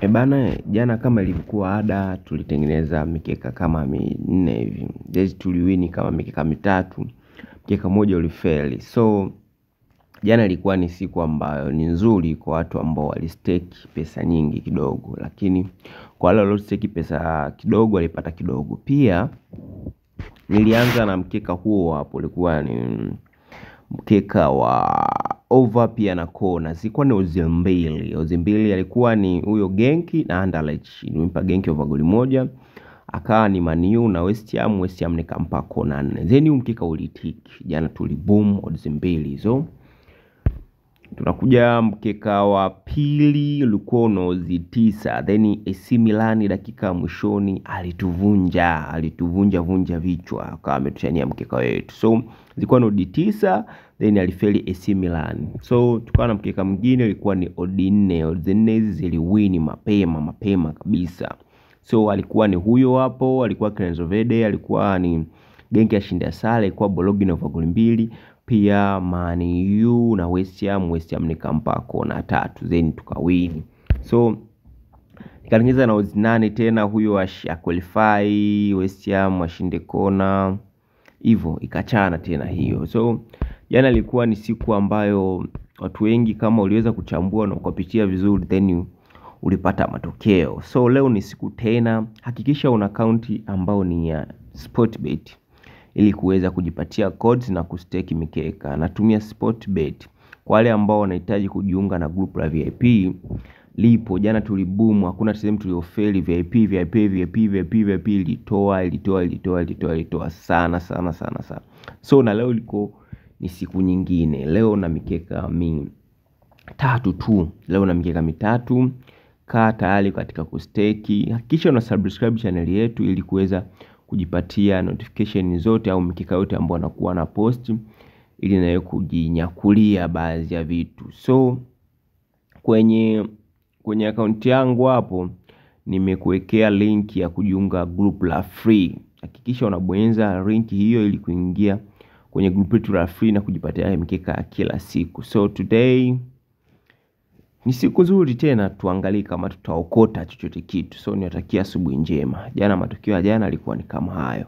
Ebana, jana kama ilivyokuwa ada tulitengeneza mikeka kama minne hivi. Jezi tuliwini kama mikeka mitatu, mkeka mmoja ulifeli. So jana ilikuwa ni siku ambayo ni nzuri kwa watu ambao walistake pesa nyingi kidogo, lakini kwa wale waliostake pesa kidogo walipata kidogo. Pia nilianza na mkeka huo hapo, ulikuwa ni mkeka wa over pia na kona, zilikuwa ni ozi mbili. Ozi mbili alikuwa ni huyo Genki na Anderlecht. Nilimpa Genki over goli moja, akawa ni Man U na West Ham. West Ham nikampa kona nne. Then huu mkeka ulitiki jana, tuliboom odds mbili hizo. Tunakuja mkeka wa pili ulikuwa una odds 9. Then AC Milan dakika mwishoni alituvunja vunja vichwa, akawa ametuchania mkeka wetu. So zilikuwa ni odds 9, then alifeli AC Milan. So tukawa na mkeka mwingine ilikuwa ni odds 4. Odds 4 hizi ziliwini mapema mapema kabisa. So alikuwa ni huyo hapo, alikuwa Kenzo Vede, alikuwa ni Genki ashinda sare, alikuwa Bologna over goli 2, pia Man U na West Ham. West Ham nikampa kona 3, then tukawini. So nikaongeza na odds 8 tena, huyo qualify West Ham ashinde kona, hivyo ikachana tena hiyo. So jana ilikuwa ni siku ambayo watu wengi kama uliweza kuchambua na ukapitia vizuri, then ulipata matokeo. So leo ni siku tena, hakikisha una account ambao ni ya Sportbet ili kuweza kujipatia codes na kustake mikeka. Natumia Sportbet. Kwa wale ambao wanahitaji kujiunga na group la VIP lipo. Jana tuliboom, hakuna sehemu tuliofeli. VIP VIP VIP VIP VIP ilitoa ilitoa ilitoa ilitoa ilitoa sana sana sana sana. So na leo liko ni siku nyingine. Leo na mikeka mitatu tu. Leo na mikeka mitatu. Kaa tayari katika kusteki. Hakikisha una subscribe channel yetu ili kuweza kujipatia notification zote au mikeka yote ambayo anakuwa na post, ili nawe kujinyakulia baadhi ya vitu. So kwenye account yangu hapo nimekuwekea link ya kujiunga group la free. Hakikisha unabonyeza link hiyo ili kuingia kwenye group letu la free na kujipatia mikeka kila siku. So today ni siku nzuri tena, tuangalie kama tutaokota chochote kitu. So niwatakia asubuhi njema. Jana matokeo ya jana yalikuwa ni kama hayo.